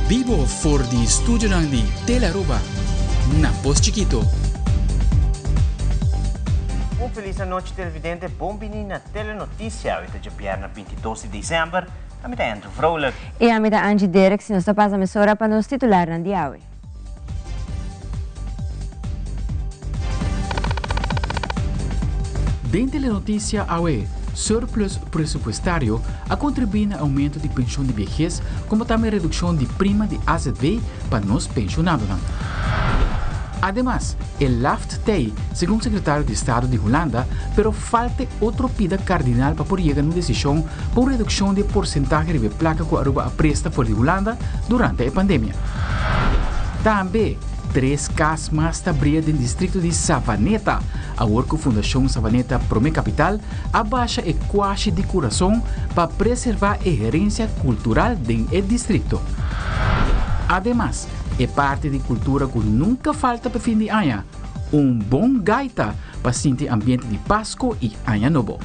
Bibo for di studionan di Telearuba na Pos Chikito. Un felis anochi televidente, bon bini na Telenoticia. Awe ta djabièrnè 22 di december. Ami ta Andrew Vrolijk. I ami ta Angie Derks i nos ta pasa mesora pa nos titularnan di awe. Den Telenoticia awe, surplus presupuestario a contribui na aumento di pensioen di biehes como tambe reduccion di prima di azv pa nos pensionadonan. Ademas, e laft t'ei, segun Secretario di Estado di Hulanda, pero falta otro pida cardinal pa por yega na un decision pa un reduccion di e porcentahe riba e placa cu Aruba a presta for di Hulanda durante e pandemia. Tambe, tres cas mas ta bria den districto di Savaneta, awor cu Fundacion Savaneta Prome Capital a basha e cuashi di curason pa preserva e herencia cultural den e districto. Ademas, e parti di cultura cu nunca falta pa fin di aña, un bon gaita pa sinti ambiente di Pasco y Aña Nobo.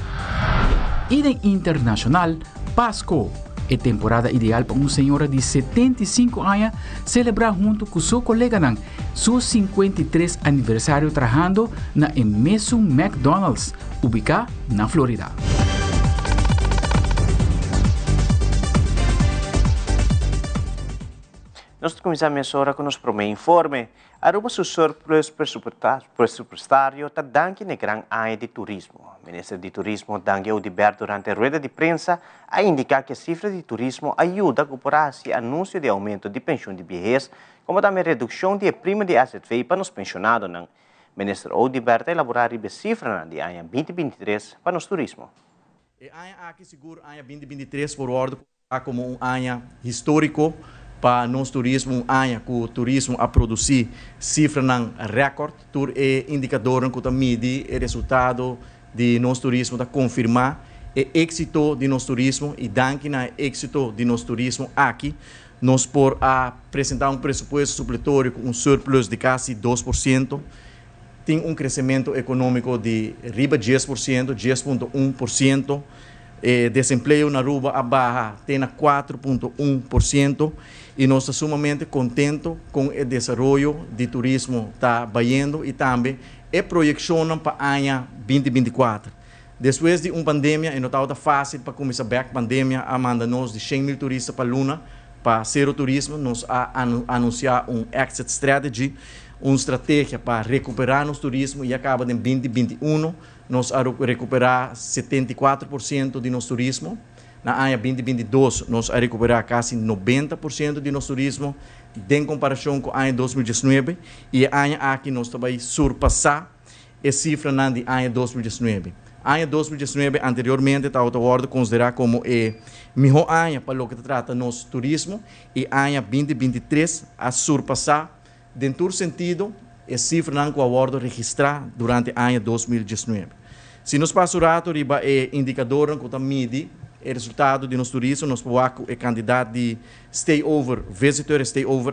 Y den internacional, Pasco, e temporada ideal pa un señora di 75 aña celebra hunto cu su coleganan su 53 aniversario trahando na e mesun McDonald's, ubica na Florida. Nos ta cuminsa mesora cu nos prome informe. Aruba su surplus presupuestario ta danki n'e gran aña di turismo. Minister di Turismo Dangui Oduber durante rueda di prensa a indica cu e cifra di turismo a yuda cu por a haci anuncio di aumento di pensioen di biehes como tambe reduccion di e prima di azv pa nos pensionadonan. Minister Oduber ta elabora riba e cifranan di aña 2023 pa nos turismo. E aña aki sigur aña 2023 por wordo Ta como un aña historico pa nos turismo, un aña cu turismo a produci cifranan record. Tur e indicadornan cu ta midi e resultado di nos turismo ta confirma e exito di nos turismo y danki na e exito di nos turismo aki nos por a presenta un presupuesto supletorio cu un surplus di casi 2%. Tin un crecemento economico di riba 10%, 10.1%. E desempleo na Aruba a baha te na 4.1% y nos ta sumamente contento con e desaroyo di turismo ta bayendo y tambe e proyeccionnan pa aña 2024. Despues di un pandemia e no tabata facil pa cuminsa bek, pandemia a manda nos di 100,000 turista pa luna pa cero turismo, nos a anuncia un exit strategy, un strategia pa recupera nos turismo y a caba den 2021. Nos a rekuperá 74% di nos turismo. Na aña 2022 nos a rekuperá kasi 90% di nos turismo den komparashon ku aña 2019 i e aña aki nos ta bai surpasá e sifranan di aña 2019. Aña 2019 anteriormente tabata wòrdu konsiderá komo e mihó aña pa loke ta trata nos turismo i aña 2023 a surpasá den tur sentido e sifranan ku a wòrdu registrá durante aña 2019. Si nos pasa un ratu riba e indikadornan ku ta midi e resultado di nos turismo, nos por wak ku e kantidat di stay-over visitor e stay-over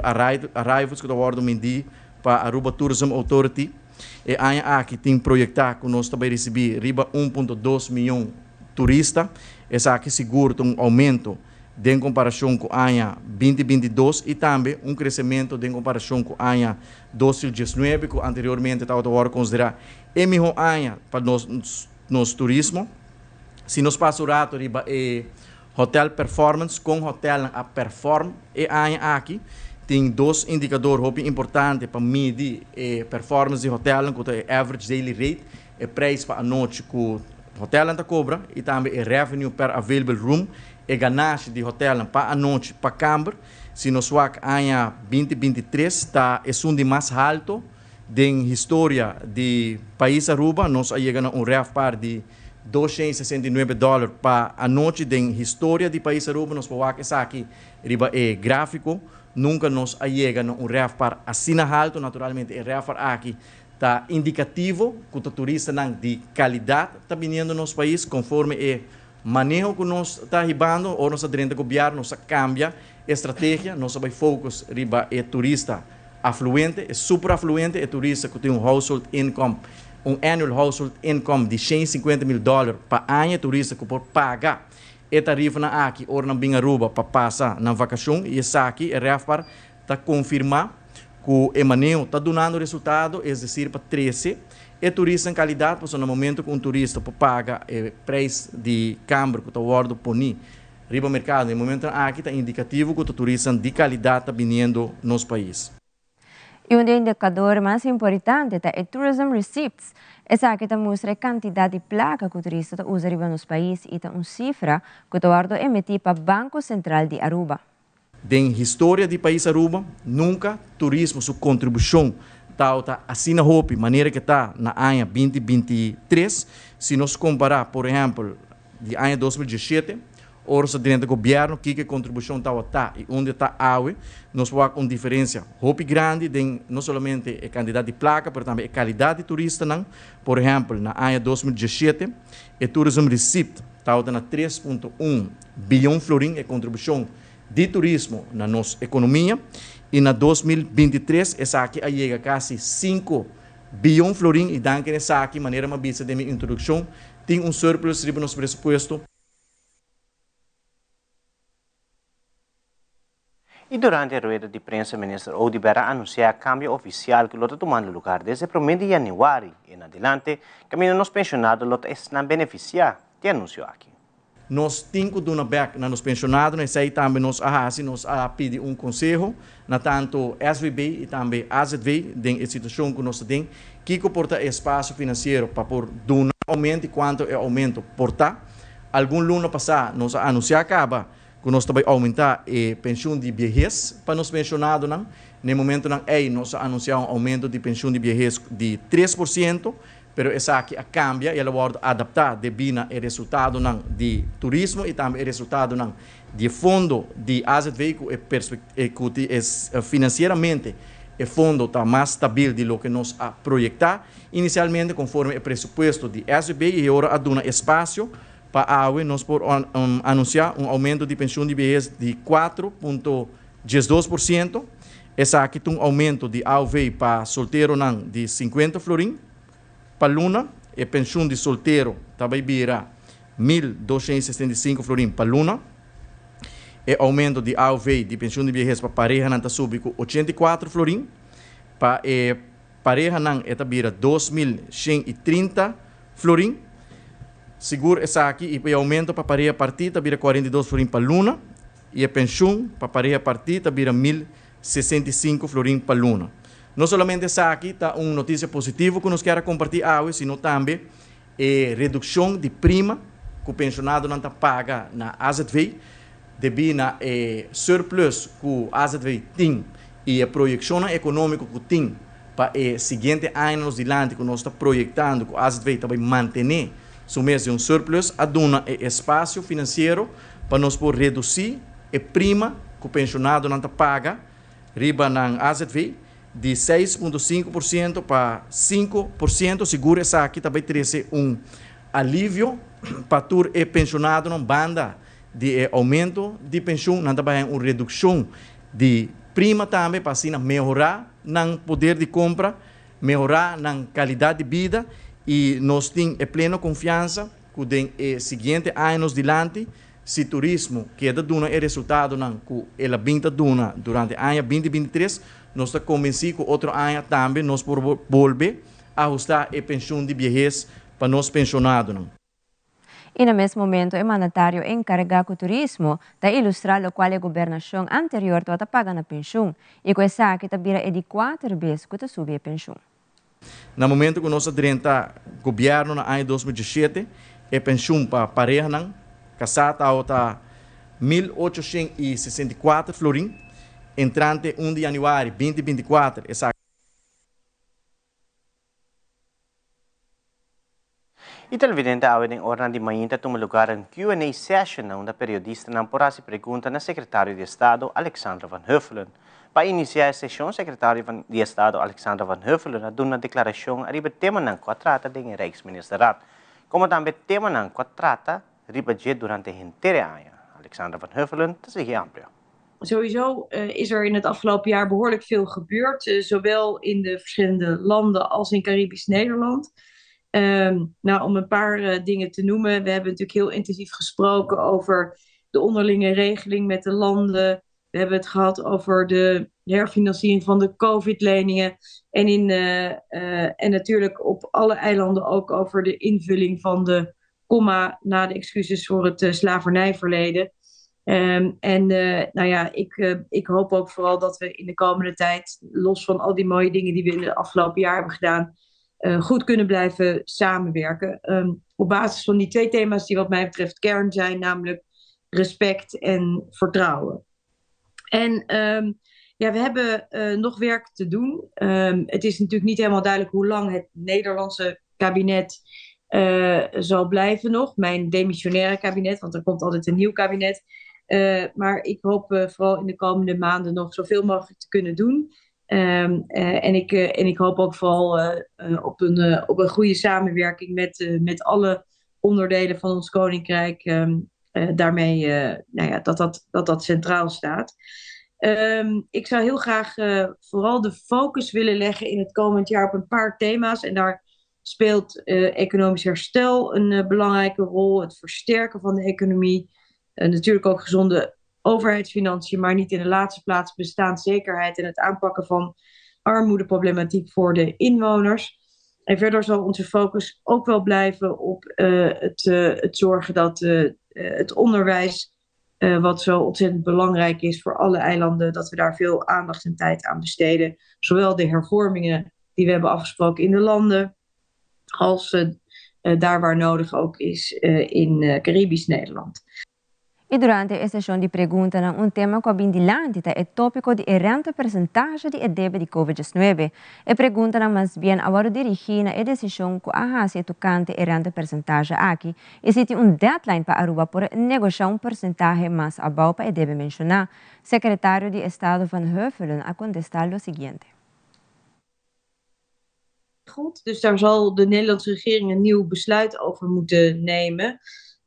arrivals ku ta wòrdu midí pa Aruba Tourism Authority e aña aki tin proyektá ku nos ta bai risibí riba 1.2 mion turista. Esaki sigur ta un oumento den komparashon ku aña 2022 i tambe un kresementu den komparashon ku aña 2019 ku anteriormente tabata wòrdu konsiderá e mihó aña pa nos nos turismo. Si nos pasa un ratu riba e hotel performance, kon hotelnan a perform e aña aki, tin dos indikador hopi importante pa midi e performance di hotelnan ku ta e average daily rate, e prijs pa anochi ku hotelnan ta kobra, i tambe e revenue per available room, e ganashi di hotelnan pa anochi pa kamber. Si nos wak aña 2023 ta esun di mas halto den historia di pais Aruba, nos a yega na un RevPAR di $269 pa anochi den historia di pais Aruba. Nos por wak esaki riba e gráfiko. Nunka nos a yega na un RevPAR asina halto. Naturalmente e RevPAR aki ta indikativo ku ta turistanan di kalidat ta biniendo nos pais konforme e maneho ku nos ta hibando. Ora nos a drenta gobièrnu nos a kambia e strategia, nos a bai focus riba e turista afluente, e super afluente, e turista ku tin un household income, un annual household income di $150,000 pa aña, e turista ku por paga. e tarifanan aki ora nan bin Aruba pa pasa nan vakashon i esaki e REFPAR ta konfirmá ku e maneho ta dunando resultado, es desir pa trese e turista en kalidat, pasobra na momento ku un turista por paga e preis di kamber ku ta wòrdu poní riba merkado na e momentonan aki ta indikativo ku ta turistanan di kalidat ta biniendo nos pais. Y un di e indicador mas importante ta e tourism receipts. Esaki ta mustra e cantidad di placa cu turista ta usa riba nos pais y ta un cifra cu ta wordo emiti pa Banco Central di Aruba. Den historia di pais Aruba nunca turismo su contribucion tawata asina hopi manera ke ta na aña 2023. Si nos compara por ehempel di aña 2017, ora sa drenta gobierno kiko e contribucion tawata y unda ta awe, nos por wak un diferencia hopi grandi den no solamente e cantidad di placa pero tambe e calidad di turistanan. Por ehempel na aña 2017 e tourism receipt tawata na 3.1 biyon florin, e contribucion di turismo na nos economia, y na 2023 esaki a yega casi 5 biyon florin y danki na esaki, manera mi a bisa den mi introduccion, tin un surplus riba nos presupuesto. Y durante e rueda di prensa Minister Oduber a anuncia cambio oficial cu lo ta tumando lugar desde prome di januari en adelante, caminda nos pensionado lo ta esnan beneficia di e anuncio aki. Nos tin cu duna bek na nos pensionadonan, esey tambe nos a haci, nos a pidi un conseho na tanto SVB y tambe AZV den e situacion cu nos ta den, kico por ta e espacio financiero pa por duna aumento y cuanto e aumento por ta. Algun luna pasa nos a anuncia caba cu nos ta bay aumenta e pensioen di biehes pa nos pensionadonan. Na e momentonan ey nos a anuncia un aumento di pensioen di biehes di 3%, pero esaki a cambia y el a wordo adapta debi na e resultadonan di turismo y tambe e resultadonan di e fondo di AZV cu e cu financieramente e fondo ta mas stabil di loke nos a proyecta inicialmente conforme e presupuesto di SVB y e ora a duna espacio pa awe nos por anuncia un aumento di pensioen di behes di 4.12%. Esaki ta un aumento di AOV pa solteronan di 50 florin pa luna. E pensioen di soltero ta bay bira 1265 florin pa luna. E aumento di AOV di pensioen di behes pa parehanan ta subi cu 84 florin. Pa e parehanan e ta bira 2130 florin. Sigur esaki y e aumento pa pareha parti ta bira 42 florin pa luna. Y e pensioen pa pareha parti ta bira 1065 florin pa luna. No solamente esaki ta un noticia positivo cu nos kier comparti awe, sino tambe e reduccion di prima cu pensionadonan ta paga na AZV, debi na e surplus cu AZV tin y e proyeccionnan economico cu tin pa e siguiente añanan dilanti cu nos ta proyectando cu AZV ta bay mantene su mes di un surplus, a duna e espacio financiero pa nos por reduci e prima cu pensionadonan ta paga riba nan AZV di 6.5% pa 5%. Sigur esaki ta bay trece un alivio pa tur e pensionadonan banda di e aumento di pensioen, nan ta bay un reduccion di prima tambe pa asina mehora nan poder di compra, mehora nan calidad di bida y nos tin e pleno confiansa cu den e siguiente añanan dilanti, si turismo keda duna e resultadonan cu el a bin ta duna durante aña 2023, nos ta convenci cu otro aña tambe nos por bolbe ahusta e pensioen di behes pa nos pensionadonan. Y na mes momento, e mandatario encarga cu turismo ta ilustra locual e gobernacion anterior ta paga na pensioen y cu esaki ta bira e di 4 bes cu ta subi e pensioen. Na momento cu nos a drenta gobierno na aña 2017, e pensioen pa parehanan casa ta 1864 florin, entrante 1 di januari 2024, esaki Y televidente, awe den ora di mainta a tuma lugar un Q&A session unda periodistanan por hasi pregunta na secretario di Estado Alexandra van Huffelen. Pa inicia e sesion, secretario di Estado Alexandra van Huffelen a duna un declaracion riba temanan cu a trata den Rijksministerraad, como tambe temanan cu a trata riba dje durante henter aña. Alexandra van Huffelen ta sigui amplio. Sowieso is er in het afgelopen jaar behoorlijk veel gebeurd, zowel in de verschillende landen als in Caribisch Nederland. Nou, om een paar dingen te noemen. We hebben natuurlijk heel intensief gesproken over de onderlinge regeling met de landen. We hebben het gehad over de herfinanciering van de COVID-leningen. En natuurlijk op alle eilanden ook over de invulling van de komma na de excuses voor het slavernijverleden. En nou ja, ik hoop ook vooral dat we in de komende tijd, los van al die mooie dingen die we in het afgelopen jaar hebben gedaan, goed kunnen blijven samenwerken. Op basis van die twee thema's die wat mij betreft kern zijn, namelijk respect en vertrouwen. En ja, we hebben nog werk te doen. Het is natuurlijk niet helemaal duidelijk hoe lang het Nederlandse kabinet zal blijven nog. Mijn demissionaire kabinet, want er komt altijd een nieuw kabinet. Maar ik hoop vooral in de komende maanden nog zoveel mogelijk te kunnen doen. En ik hoop ook vooral op een goede samenwerking met alle onderdelen van ons koninkrijk. Daarmee nou ja, dat centraal staat. Ik zou heel graag vooral de focus willen leggen in het komend jaar op een paar thema's. En daar speelt economisch herstel een belangrijke rol. Het versterken van de economie. Natuurlijk ook gezonde overheidsfinanciën, maar niet in de laatste plaats bestaanszekerheid en het aanpakken van armoedeproblematiek voor de inwoners. En verder zal onze focus ook wel blijven op het zorgen dat het onderwijs, wat zo ontzettend belangrijk is voor alle eilanden, dat we daar veel aandacht en tijd aan besteden. Zowel de hervormingen die we hebben afgesproken in de landen, als daar waar nodig ook is in Caribisch Nederland. Y durante e sesion di pregunta, un tema cu a bin dilanti ta e topico di rentepercentage di e debe di COVID-19. E pregunta mas bien a wordo dirigi na e decision cu a haci tocante e rentepercentage aki. Y si tin un deadline pa Aruba por negocia un porcentahe mas abou pa e debe menciona. Secretario di Estado Van Huffelen a contesta lo siguiente. Goed, dus daar zal de Nederlandse regering een nieuw besluit over moeten nemen.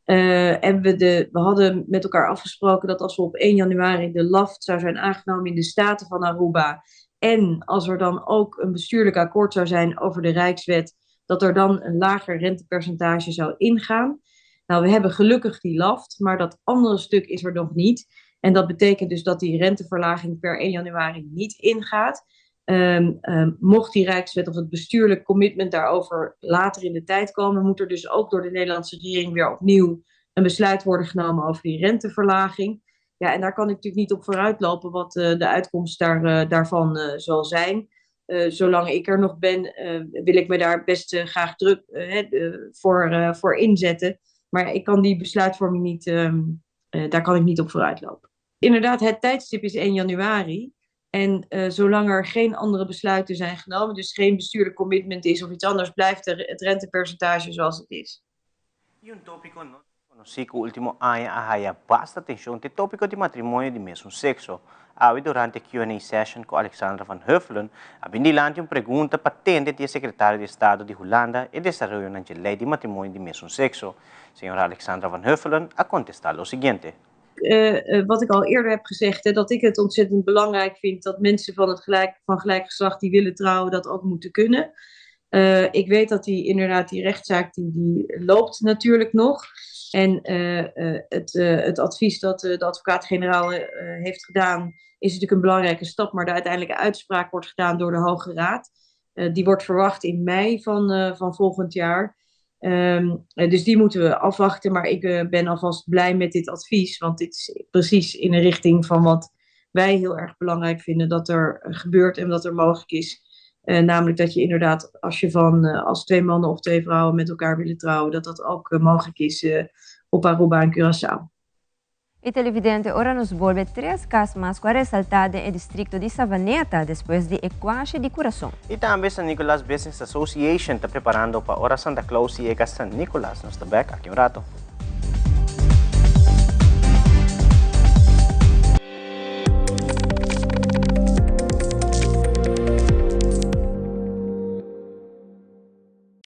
En we hadden met elkaar afgesproken dat als we op 1 januari de LAFT zou zijn aangenomen in de Staten van Aruba en als er dan ook een bestuurlijk akkoord zou zijn over de Rijkswet, dat er dan een lager rentepercentage zou ingaan. Nou, we hebben gelukkig die LAFT, maar dat andere stuk is er nog niet. En dat betekent dus dat die renteverlaging per 1 januari niet ingaat. Mocht die Rijkswet of het bestuurlijk commitment daarover later in de tijd komen, moet er dus ook door de Nederlandse regering weer opnieuw een besluit worden genomen over die renteverlaging. Ja, en daar kan ik natuurlijk niet op vooruitlopen wat de uitkomst daarvan zal zijn. Zolang ik er nog ben, wil ik me daar best graag druk voor inzetten. Maar ik kan die besluitvorming niet, daar kan ik niet op vooruitlopen. Inderdaad, het tijdstip is 1 januari. En zolang er geen andere besluiten zijn genomen, dus geen bestuurlijk commitment is of iets anders, blijft het rentepercentage zoals het is. Y un topico no conoci cu ultimo aña a haya basta atencion ta e topico di matrimonio di mesun sexo. Awe durante Q&A session cu Alexandra van Huffelen, a bin dilanti un pregunta pa tende di e secretario di Estado di Hulanda e desaroyo nan dje ley di matrimonio di mesun sexo. Señora Alexandra van Huffelen a contesta lo siguiente. Wat ik al eerder heb gezegd, hè, dat ik het ontzettend belangrijk vind dat mensen van gelijk geslacht die willen trouwen dat ook moeten kunnen. Ik weet dat die inderdaad die rechtszaak die loopt natuurlijk nog. En het advies dat de advocaat-generaal heeft gedaan is natuurlijk een belangrijke stap, maar de uiteindelijke uitspraak wordt gedaan door de Hoge Raad. Die wordt verwacht in mei van volgend jaar. Dus die moeten we afwachten, maar ik ben alvast blij met dit advies, want dit is precies in de richting van wat wij heel erg belangrijk vinden dat er gebeurt en wat er mogelijk is. Namelijk dat je inderdaad, als twee mannen of twee vrouwen met elkaar willen trouwen, dat dat ook mogelijk is op Aruba en Curaçao. Y televidente, ora nos bolbe tres cas mas cu a resalta den e districto di Savaneta despues di e cuashi di curason. Y tambe San Nicolas Business Association ta preparando pa ora Santa Claus yega San Nicolas. Nos ta bek aki un rato.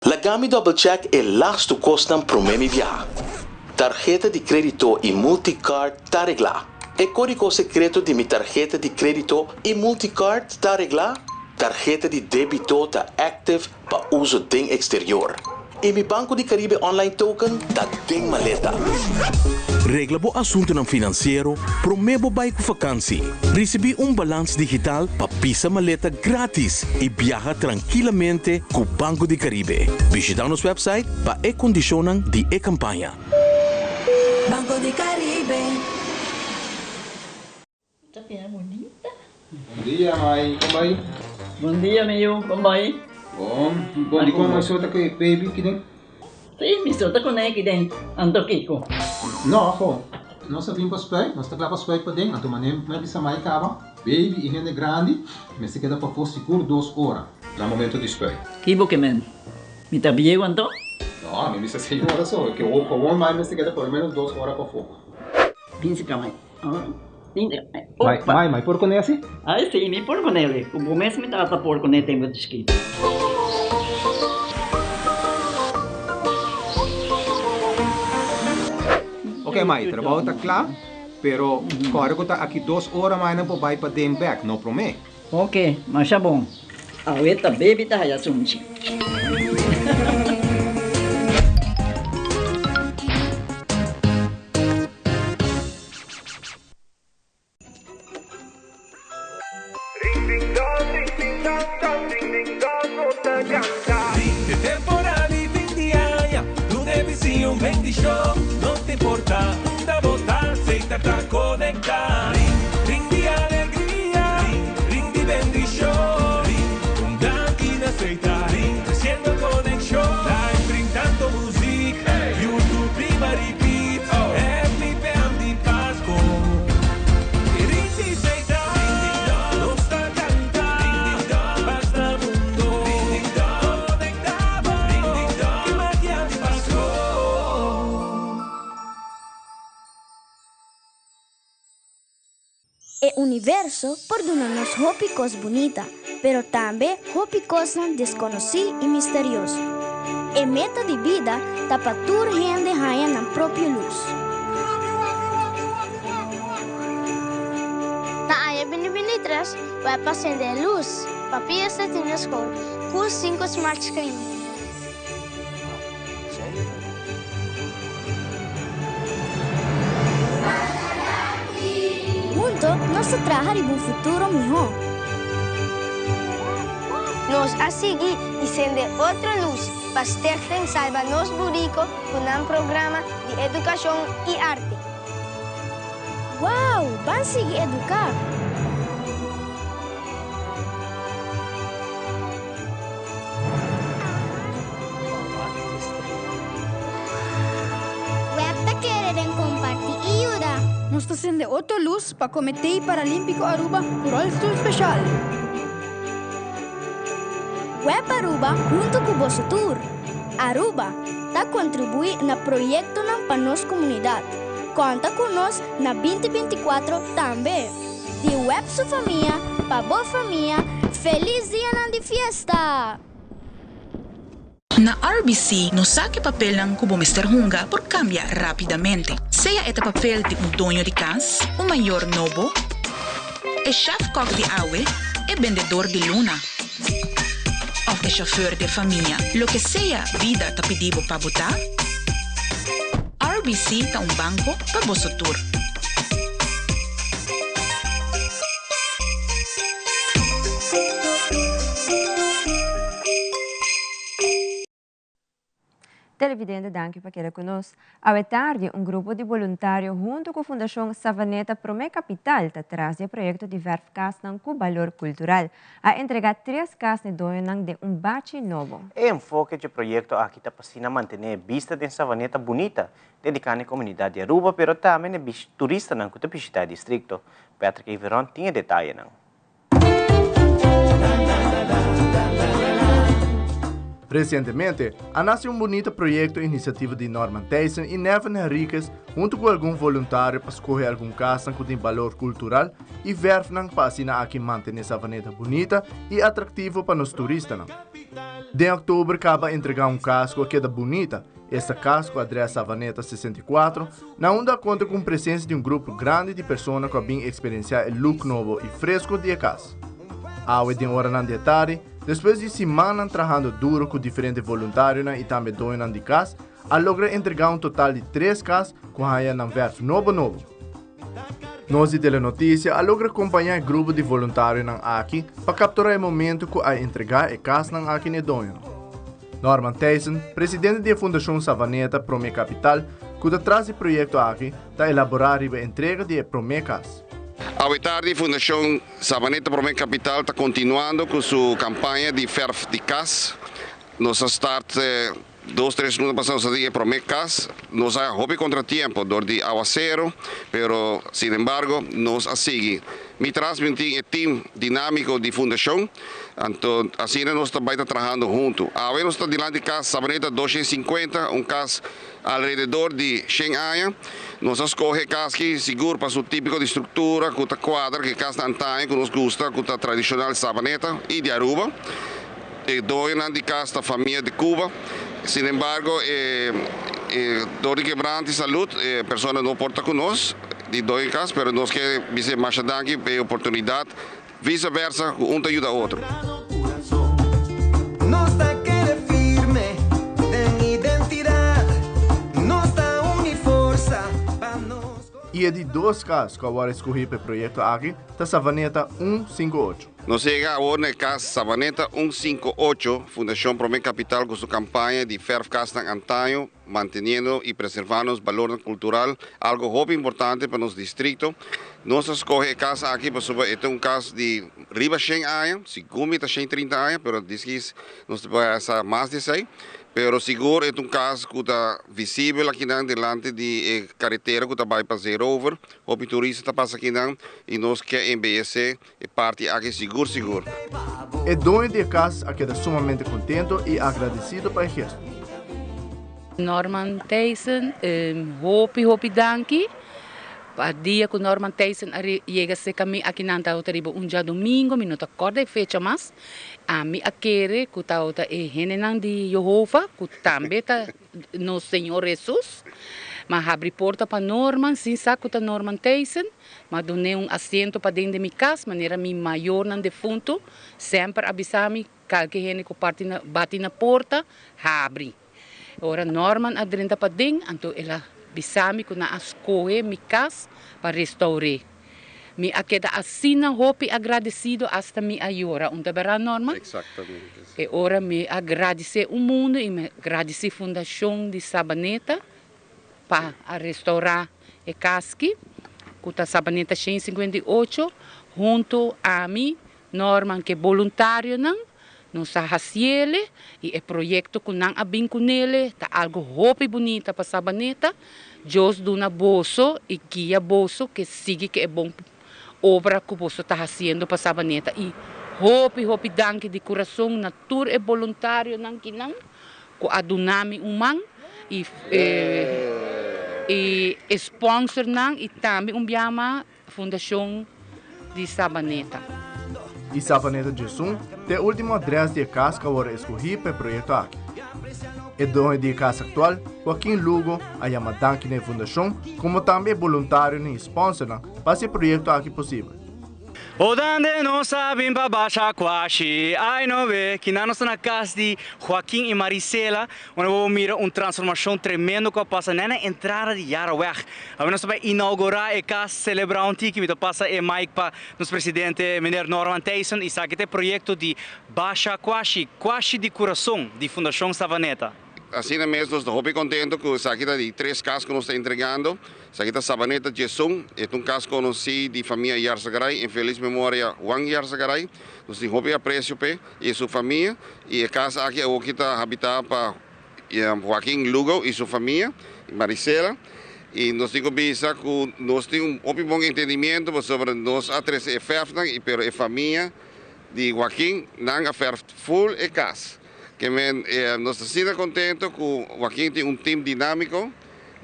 Laga mi double check e lastu kosnan promé mi biaha. Tarheta di krédito i multicard ta reglá. E kódigo sekreto di mi tarheta di krédito i multicard ta reglá. Tarheta di débito ta active pa uso den eksterior. I mi Banco di Caribe online token ta den maleta. Regla bo asuntonan finansiero promé bo bai ku fakansi. Risibí un balans digital pa pisa maleta grátis i biaha trankilamente ku Banco di Caribe. Bishitá nos wèpsait pa e kondishonnan di e kampaña. Banco di Caribe. Ta bira bunita. Bon dia mai, kon bai? Bon dia mi yu, kon bai? Bon, bon di kon mi so ta ku e baby kiden? Si, mi so ta kuné kiden, anto kiko? No, ho, nos a bin pa spuit, nos ta kla pa spuit paden, anto manera mi a bisa mai kaba, baby i hende grandi mester keda pafó sigur dos ora na momento di spuit. Ki bo ke men? Mi ta bieu anto? No, mi bisa señora so, ke gewoon mai mester keda por lo menos dos ora pafó. Bin si ka mai. Mai, mai, mai por kuné asi? Ai si, mi por kuné. Ku bo mes mi tata por kuné tempu di chikito. Ok mai, trabou ta kla, pero kòrda ku ta aki dos ora mai nan por bai paden bèk, no promé. Ok, masha bon. Awe ta baby ta haya sunchi. E universo por duna nos hopi kos bunita, pero tambe hopi kosnan deskonosí i misterioso. E meta di bida ta pa tur hende haña nan propio lus. Na aña 2023 web a sende e lus pa pia tin na skol ku sinku smart screen. Hunto nos ta traha riba un futuro mihó. Nos a sigui i sende otro lus pa Stichting Salba Nos Burico ku nan programa di edukashon i arte. Wow! Ban sigui eduká! Web ta kere den kompartí i yuda. Nos ta sende otro lus pa Comité Paralímpico Aruba ku rolstoel special. Web Aruba hunto ku boso tur. Aruba ta kontribuí na proyektonan pa nos komunidat. Konta ku nos na 2024 tambe. Di Web su famia pa bo famia, felis dianan di fiesta! Na RBC nos sa ku e papelnan ku bo mester hunga por kambia rápidamente. Sea e ta papel di un doño di kas, un mayor nobo, e chef-kok di awe, e bendedor di luna òf e chauffeur di famia, loke sea bida ta pidi bo pa bo ta, RBC ta un banko pa boso tur. Televidente, danki pa keda ku nos. Awe tardi, un grupo di boluntario huntu ku Fundashon Savaneta Promé Kapital ta tras di e proyekto di vèrf kasnan ku balor kultural. A entregá tres kas na e doñonan den un bachi nobo. E enfoke dje proyekto aki ta pa asina mantené e bista den Savaneta bunita, dediká na e komunidat di Aruba pero tambe na e turistanan ku ta bishitá e distrikto. Patrick Everon tin e detayenan. Resientemente, a nase un bunita proyekto inisiativa di Norman Thijssen i Nevin Henriquez huntu ku algun voluntario pa skohe algun kasnan ku tin balor kultural i vèrf nan pa asina aki mantené Savaneta bunita i atraktivo pa nos turistanan. Den òktober kaba entregá un kas ku a keda bunita, esta kas ku adrès Savaneta 64, na unda a konta ku un presensia di un grupo grandi di persona ku a bin eksperensiá e look nobo i fresko di e kas. Awe den oranan di e tardi, Despues di simannan trahando duro ku diferente voluntarionan i tambe doñonan di kas, a logra entregá un total di tres kas ku haña nan vèrf nobo nobo. Nos di Telenotisia a logra kompañá e grupo di voluntarionan aki pa kapturá e momento ku a entregá e kasnan aki na e doñonan. Norman Thijssen, presidente di e Fundashon Savaneta Promé Kapital, ku ta tras di proyekto aki, ta elaborá riba e entrega di e promé kas. Awe tardi Fundashon Savaneta Promé Kapital ta kontinuando ku su kampaña di fèrf di kas. Nos a start dos tres luna pasá nos a tin e promé kas. Nos a hopi kontratiempo dor di awaseru, pero sinembargo nos a sigui. Mi tras mi tin e team dinámiko di fundashon, anto asina nos ta bai ta trahando huntu. Awe nos ta dilanti kas Sabaneta 250, un kas Alrededor di shen aña, nos a skohe e kas ki sigur pa su típiko di struktura ku ta kuadra ku e kas na antaño ku nos gusta ku ta tradishonal Sabaneta i di Aruba. E doñonan di kas ta famia di Cuba. Sinembargo, e dor di kebrante salud e persona no por ta ku nos di doño di kas, pero nos ke bis'é masha danki pa e oportunidat. Vise versa ku un ta yuda otro. I e di dos kas ku a wòrdu eskohí pa e proyekto aki ta Savaneta un sinku ocho. Nos yega awor na e kas Savaneta un sinku ocho, Fundashon Promé Kapital ku su kampaña di fèrf kasnan antaño, manteniendo i preservando nos balornan kultural, algo hopi importante pa nos distrikto. Nos a skohe e kas aki pasobra e ta un kas di riba shen aña, sigun mi ta shen trinta aña, pero diskis nos ta por hasta mas di esei. Pero sigur e ta un kas ku ta visibel akinan delante di e karetera ku ta bai pa Zeerover. Hopi turista ta pasa akinan i nos ke embeyesé e parti aki sigur sigur. E doño di e kas a keda sumamente kontento i agradesido pa e gesto. Norman Thijssen, hopi hopi danki pa dia ku Norman Thijssen a yega serka mi akinan tabata riba un djadumingo, mi no ta kòrda e fecha mas, ami a kere ku tabata e hendenan di Jehovah ku tambe ta nos Señor Hesus, m'a habri porta pa Norman sin sa ku ta Norman Thijssen. M'a dun'é un asiento paden den mi kas, manera mi mayornan defuntu semper a bisa mi, kalke hende ku parti na bati na porta, habri. Ora Norman a drenta paden, anto el a bisa mi ku nan a skohe mi kas pa restour'é. Mi a keda asina hopi agradesido asta mi a yora. Un ta bèrdat, Norman? Eksaktamente. E ora mi a gradisé un mundu i mi a gradisí Fundashon di Sabaneta pa a restourá e kaski ku ta Sabaneta 158 huntu ami, Norman ku e boluntarionan nos a hasiele i e proyekto ku nan a bin kunele ta algu hopi bunita pa Sabaneta. Dios duna boso i guia boso ke sigui ku e bon obra ku boso ta hasiendo pa Sabaneta i hopi hopi danki di kurason na tur e boluntarionan kinan ku a duna mi un man i e sponsornan i tambe un biaha Fundashon di Sabaneta. I Sabaneta 11 ta e ultimo adrès di e kas ku a wòrdu eskohí pa e proyekto aki. E doño di e kas aktual, Joaquin Lugo, a yama danki na e fundashon komo tambe e boluntarionan i sponsornan pa hasi e proyekto aki posibel. O dande nos a bin pa basha kwashi ay no be kina nos ta na kas di Joaquin y Marisela unda bo por mira un transformacion tremendo cu a pasa net na entrada di Jaraweg. Awe nos ta bay inaugura e kas celebra un tiki mi ta pasa e mic pa nos presidente meneer Norman Thijssen y esaki ta e proyecto di Basha Kwashi, Kwashi di Curason di Fundacion Savaneta. Asina mes nos ta hopi contento cu esaki ta di tres cas cu nos ta entregando. Esaki ta Sabaneta Djesun, e ta un cas conoci di famia Yarzagaray, en feliz memoria Juan Yarzagaray. Nos tin hopi aprecio p'e y su famia y e cas aki awoki ta habita pa Joaquin Lugo y su famia, Marisela. Y nos tin cu bisa cu nos tin un hopi bon entendimiento pasobra nos a trece e verfnan y pero e famia di Joaquin nan a verf full e cas. Ke men nos ta asina kontento ku Joaquin tin un tim dinámiko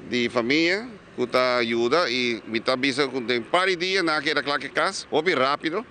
di famia ku ta yuda i mi ta bisa ku den par di dia nan a keda kla ku e kas hopi rápido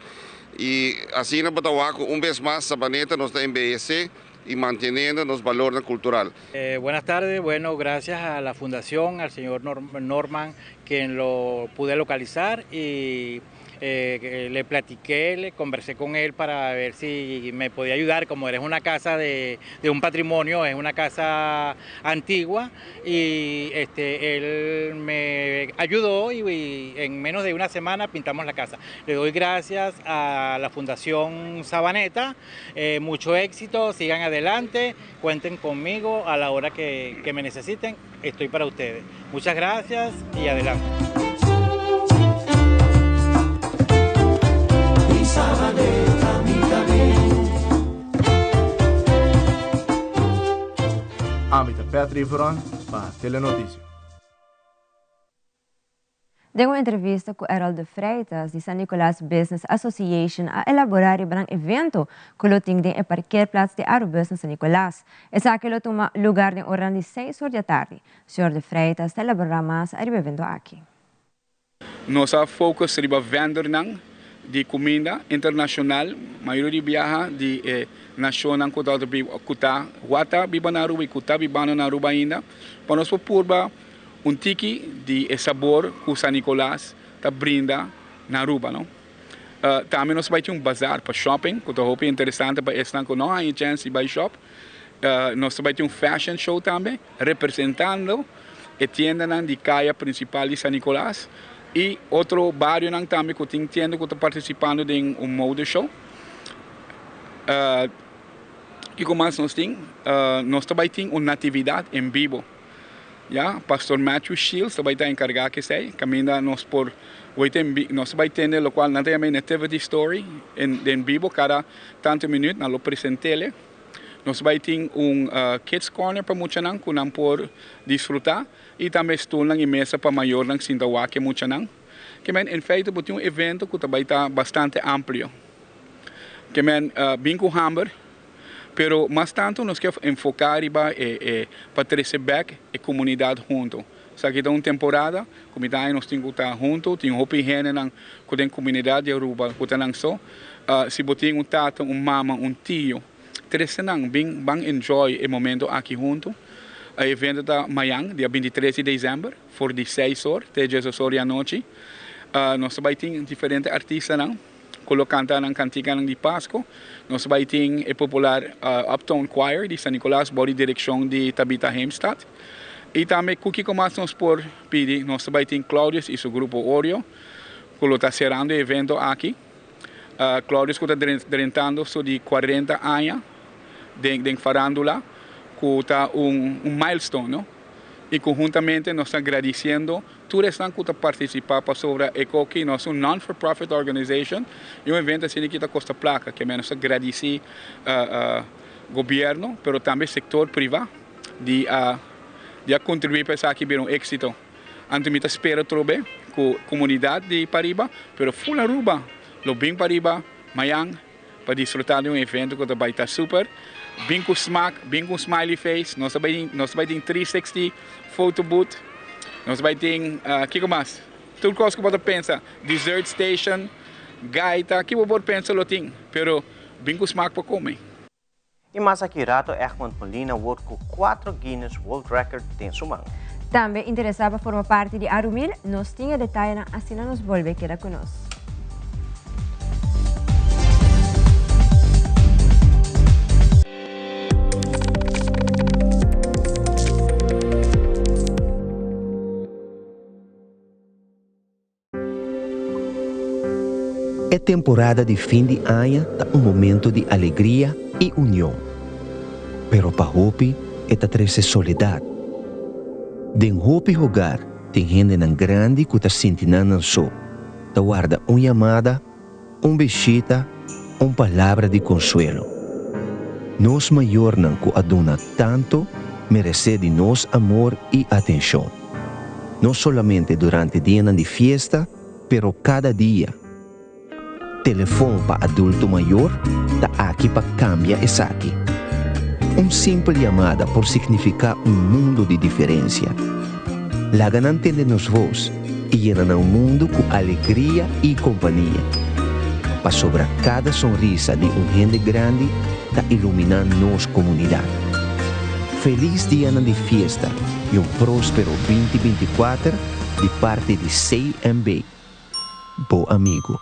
i asina bo ta wak ku un bes mas Sabaneta nos ta embeyesé i manteniendo nos balornan kultural. Buenas tardes, bueno gracias a la fundación, al señor Norman quien lo pude localizar y. Eh, le platiqué, le conversé con él para ver si me podía ayudar, como eres una casa de, de un patrimonio, es una casa antigua, y este, él me ayudó y, en menos de una semana pintamos la casa. Le doy gracias a la Fundación Sabaneta, eh, mucho éxito, sigan adelante, cuenten conmigo a la hora que, que me necesiten, estoy para ustedes. Muchas gracias y adelante. Ami ta Pat Riveron pa Telenoticia. Den un entrevista cu Errol de Freitas di San Nicolas Business Association a elabora riba nan evento cu lo tin den e parkeerplaats di Arubus na San Nicolas. Esaki lo tuma lugar den oranan di seis or di atardi. Señor de Freitas ta elabora mas ariba evento aki. Nos a focus riba vendornan di cuminda internacional, mayoria di biaha di e nacionnan cu ta cu ta wata biba na Aruba y cu ta bibando na Aruba ainda, pa nos por purba un tiki di e sabor cu San Nicolas ta brinda na Aruba no. Tambe nos bai tin un bazaar pa shopping cu ta hopi interesante pa esnan cu no haña chance di bai shop. Nos ta bai tin un fashion show tambe representando e tiendanan di caya principal di San Nicolas y otro barionan tambe cu tin tienda cu ta participando den un mode show. Kico mas nos tin? Nos ta bai tin un natividad en bibo. Ya, Pastor Matthew Shields ta bai ta encarga cu esey, caminda nos por weten en bi, nos ta bai tende locual nan ta yama e Nativity Story en den bibo cada tanto minuut nan lo presentele. Nos bai tin un Kids Corner pa muchanan cu nan por disfruta y tambe stoelnan y mesa pa mayornan sinta wak e muchanan. Ke men, en feite bo tin un evento cu ta bai ta bastante amplio. Ke men, bin cu hamber. Pero mas tanto nos ke enfoca riba e e pa trece bek e comunidad hunto. Esaki ta un temporada cu mi ta haña nos tin cu ta hunto, tin hopi hendenan cu den comunidad di Aruba cu ta nan so. Si bo tin un tata, un mama, un tio, trece nan bin ban enjoy e momento aki hunto. E evento ta mayan, dia bintitres di december, for di seis or te diesdos or di anochi. Nos ta bay tin diferente artistanan. Cu lo canta nan canticanan di Pasco. Nos bay tin e popular Uptown Choir di San Nicolas bou di direccion di Tabitha Heemstad. Y tambe cu kico mas nos por pidi, nos ta bay tin Claudius y su grupo Oreo cu lo ta cerrando e evento aki. Claudius cu ta drentando su di cuarenta aña den farandula cu ta un milestone, no? Y conhuntamente nos ta gradiciendo Tur esnan ku ta partisipá pasobra e koki nos un non for profit organization i un evento asina ki ta kosta plaka ke nos ta gradisí gobièrnu pero tambe sektor privá di a di a kontribuí pa esaki bira un éksito. Anto mi ta spera trobe ku komunidat di pariba pero ful Aruba lo bin pariba mayan pa disfrutá di un evento ku ta bai ta super. Bin ku smak, bin ku un smiley face. Nos ta bai nos ta bai tin 360 photo booth. Nos ta bai tin kiko mas? Tur kos ku bo ta pensa. Dessert station, gaita, ki bo por pensa lo tin. Pero bin ku smak pa kome. I mas aki rato Egmond Molina word ku cuatro Guinness World Record den su man. Tambe interesá pa forma parti di Arumil? Nos tin e detayenan asina nos bolbe keda ku nos. E temporada di fin di aña ta un momento di alegria i union. Pero pa hopi e ta trese soledat. Den hopi hogar tin hendenan grandi ku ta sinti nan nan so, ta warda un yamada, un bishita, un palabra di konsuelo. Nos mayornan ku a duna tantu meresé di nos amor i atenshon. No solamente durante dianan di fiesta, pero kada dia. Telefon pa Adulto Mayor ta aki pa kambia esaki. Un simpel yamada por signifiká un mundu di diferensia. Laga nan tende nos vos i yena nan mundu ku alegria i kompania. Pasobra kada sonrisa di un hende grandi ta iluminá nos komunidat. Felis dianan di fiesta i un próspero binti 24 di parti di CMB, bo amigu.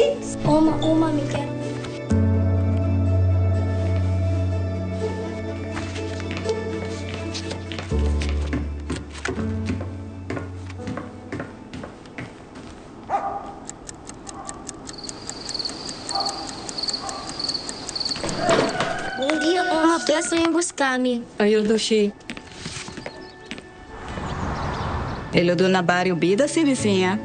Si. Oma, oma, mi kier. Bon dia, oma. Bless ven busca mi. Ayo dushi. E lo duna bario bida si bisiña.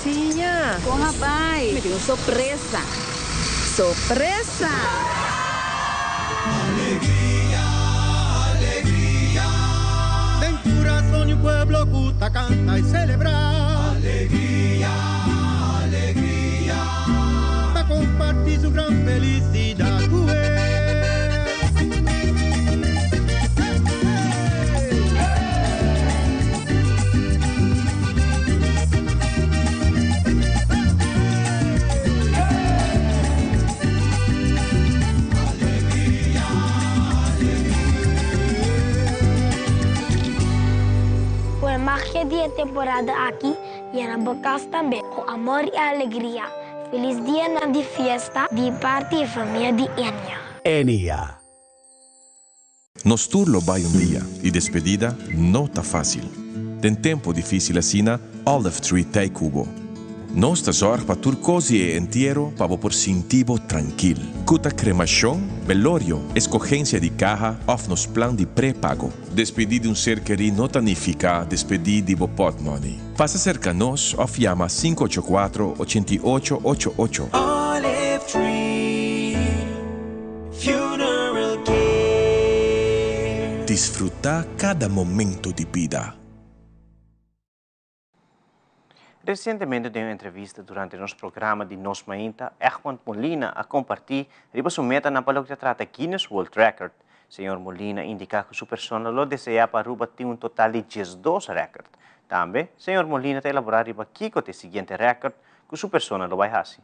Siña, con a bay? Mi tin un sorpresa. Sorpresa! Alegria, alegria. Den curason di un pueblo cu ta canta y celebra. Alegria, alegria. Pa comparti su gran felicidad cu el. Ku e magia di e temporada aki yena bo kas tambe ku amor i alegria. Felis dianan di fiesta di parti e famia di Enia. Enia. Nos tur lo bai un dia y despedida no ta facil. Den tempo dificil asina, Olive Tree t'ey cu bo. Nos ta zorg pa tur cos di e entiero pa bo por sinti bo trankil. Cu ta cremacion, belorio, escogencia di caha of nos plan di pre-pago. Despedi di un ser keri no ta nifica despedi di bo potmoney. Pasa cerca nos of yama sinku ocho kuatro, ochenta i ocho ocho ocho. Olive Tree Funeral Care. Disfruta cada momento di bida. Resientemente den un entrevista durante nos programa di Nos Mainta, Egmond Molina a kompartí riba su metanan pa loke ta trata Guinness World Record. Señor Molina a indiká ku su persona lo deseá pa Aruba tin un total di diesdos rèkòrt. Tambe, señor Molina ta elaborá riba kiko ta e siguiente rèkòrt ku su persona lo bai hasi.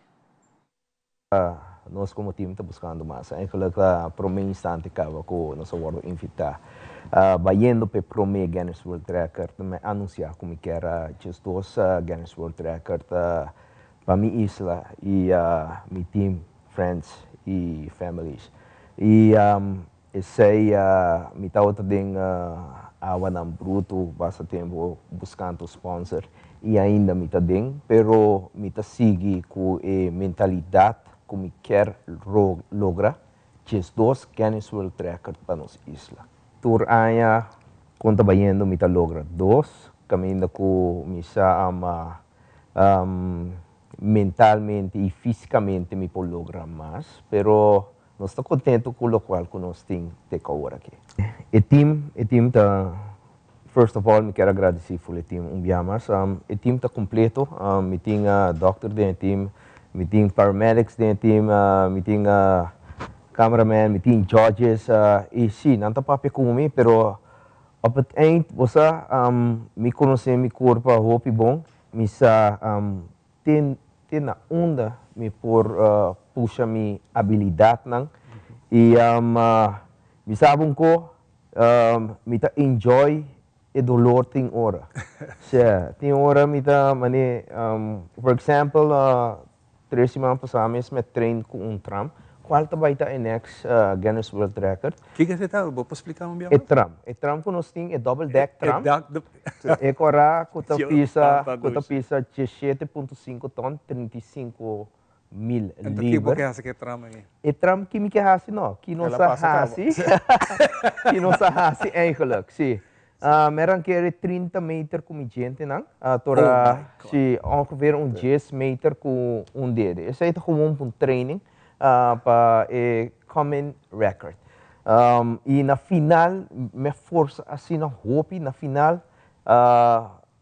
Nos como team ta buscando mas. Eigenlijk ta prome instante caba cu nos a wordo invita. Bayendo p'e prome Guinness World Record mi a anuncia cu mi kier diesdos Guinness World Record pa mi isla y mi team, friends y families. Y esey mi tabata den awanan bruto basta tempo buscando sponsor y ainda mi ta den, pero mi ta sigui cu e mentalidad cu mi kier logra 12 Guinness World Record pa nos isla. Tur aña con ta bayendo mi ta logra dos, caminda cu mi sa ama mentalmente y fisicamente mi por logra mas, pero nos ta contento cu locual cu nos tin te cu awor aki. E team, e team ta, first of all mi kier agradeci full e team un bia mas. E team ta completo, mi tin doctor den e team, mi tin paramedics den e team, mi tin cameraman, mi tin judges, y si, nan ta papia cu mi, pero op het eind, bo sa, mi conoce mi curpa hopi bon, Mi sa te te na unda mi por pusha mi abilidadnan y mi sa un ko mi ta enjoy e dolor tin ora. Sea, tin ora mi ta mane, for example, Tres siman pasá mes mi a train ku un tram. Kual ta bai ta e next Guinness World Record? Kiko esei ta? Bo por splika un bia mas? E tram. E tram ku nos tin, e double deck tram. E kora ku ta pisa, ku ta pisa diesshete punto sinku ton, 35,000 liber. Enton kiko bo ke hasi ku e tram aki? E tram ki mi ke hasi no, ki nos a hasi, ki nos a hasi eigenlijk, si. Mi a rank'é 30 meter ku mi djentenan, tora si ongeveer un dies meter ku un dede. Esei ta gewoon pa un training pa e coming record. I na final mi a forsa asina hopi, na final.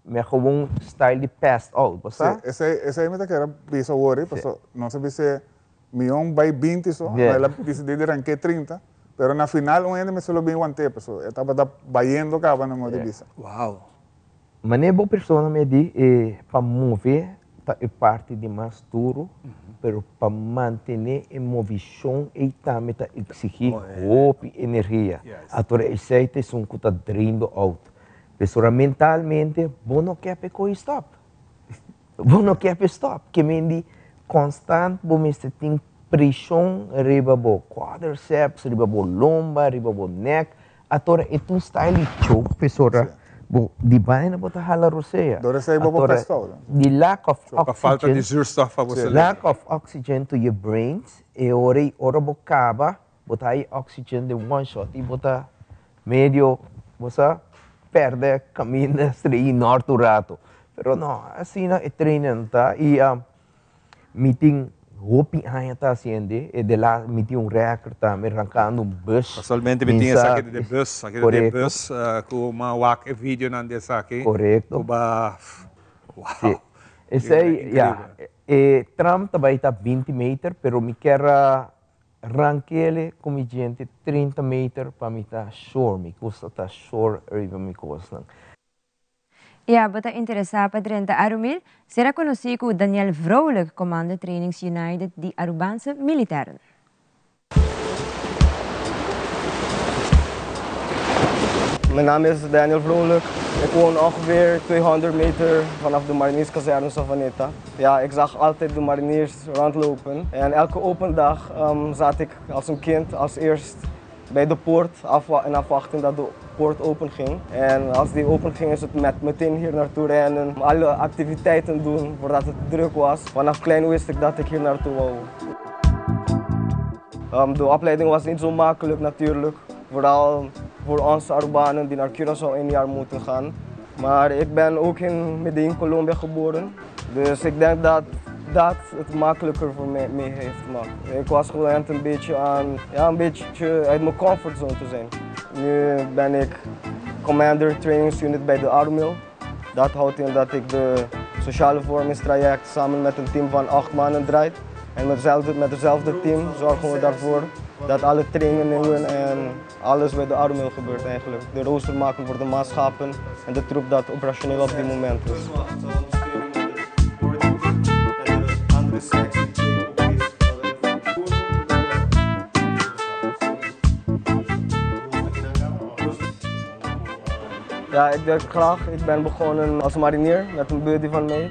Mi a gewoon style di passed out, bo sa? Sí, esei, esei mi ta kere bisa awor, paso nos a bis'é mion bai 20 so, no el a disidí di ranké 30, pero na final un hende mester lo bin want'é, paso e tabata bayendo kaba nan ora di bisa. Wow. Manera bo persona mi a di, e pa move ta e parti di mas duro, pero pa mantené e movishon ei tambe ta eksigí hopi energia. Ator esei ta esun ku ta drain bo out. Pasobra mentalmente bo no ke pa e koe stop. Bo no ke pa e stop. Ke men di konstant bo mester tin preshon riba bo quadriceps, riba bo lomba, riba bo nek. Atora e ta un style di choke pasobra bo di baina bo ta hala rosea. Dor esei bo por pestouda. Di lack of So pa falta di oxygen, zuurstof pa bo cerebro. lack of oxygen to your brains, e ora ei ora bo kaba Bo ta hay oxygen den one shot y bo ta medio, bo sa, perde caminda strei nort un rato. Pero no, asina e trainen ta y mi tin hopi aña ta haciende, e de la mi tin un record tambe rancando un bus. Casualmente mi tin esaki di de bus, aki di de bus cu mi a wak e videonan di esaki. Corecto. Cu ba, wow. Si, esey, ya, e tram ta bay ta 20 meter, pero mi kier a Rankele ku mi djente 30 meter pa mi ta sure, mi gusta ta sure riba mi kosnan. I abo ta interesá pa drenta Arumil? Sera konosí ku Daniel Vrolijk, Commander Trainings United di Arubaanse Militairen. Mijn naam is Daniel Vrolijk. Ik woon ongeveer 200 meter vanaf de Marinierskazerne Savaneta. Ja, ik zag altijd de mariniers rondlopen. En elke open dag zat ik als een kind als eerst bij de poort en afwachten dat de poort open ging. En als die open ging is het met meteen hier naartoe rennen, alle activiteiten doen voordat het druk was. Vanaf klein wist ik dat ik hier naartoe wou. De opleiding was niet zo makkelijk natuurlijk. Vooral voor ons Arubanen die naar Curaçao 1 jaar moeten gaan. Maar ik ben ook in Medellín, Colombia geboren. Dus ik denk dat dat het makkelijker voor mij mee heeft gemaakt. Ik was gewend een beetje aan, ja, een beetje uit mijn comfortzone te zijn. Nu ben ik Commander Trainings Unit bij de Armil. Dat houdt in dat ik de sociale vormingstraject samen met een team van 8 mannen draai. En met hetzelfde team zorgen we daarvoor dat alle trainingen en alles bij de Armil gebeurt eigenlijk. De rooster maken voor de manschappen en de troep dat operationeel op dit moment is. Ja, ik duik graag. Ik ben begonnen als marinier met een buddy van mij.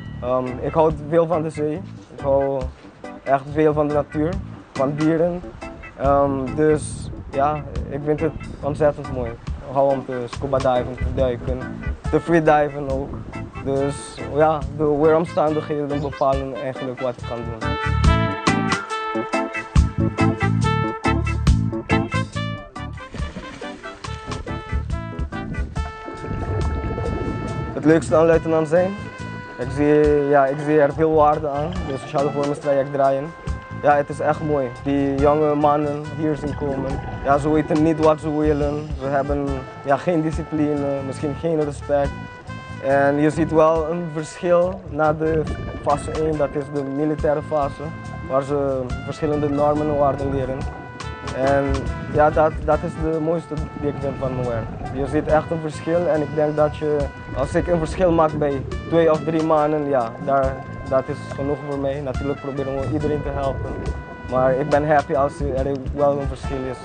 Ik houd veel van de zee. Ik hou echt veel van de natuur, van dieren. Dus ja, ik vind het ontzettend mooi. Ik hou om te scuba diven, te duiken, te freediven ook. Dus ja, de weeromstandigheden bepalen eigenlijk wat ik kan doen. Het leukste aan luitenant zijn? Ik zie er veel waarde aan, de sociale vormingstraject draaien. Ja, het is echt mooi. Die jonge mannen hier zien komen. Ja, ze weten niet wat ze willen. Ze hebben geen discipline, misschien geen respect. En je ziet wel een verschil na de fase 1, dat is de militaire fase, waar ze verschillende normen en waarden leren. En ja, dat is de mooiste die ik vind van mijn werk. Je ziet echt een verschil en ik denk dat als ik een verschil maak bij 2 of 3 maanden, ja, dat is genoeg voor mij. Natuurlijk proberen we iedereen te helpen, maar ik ben happy als er wel een verschil is.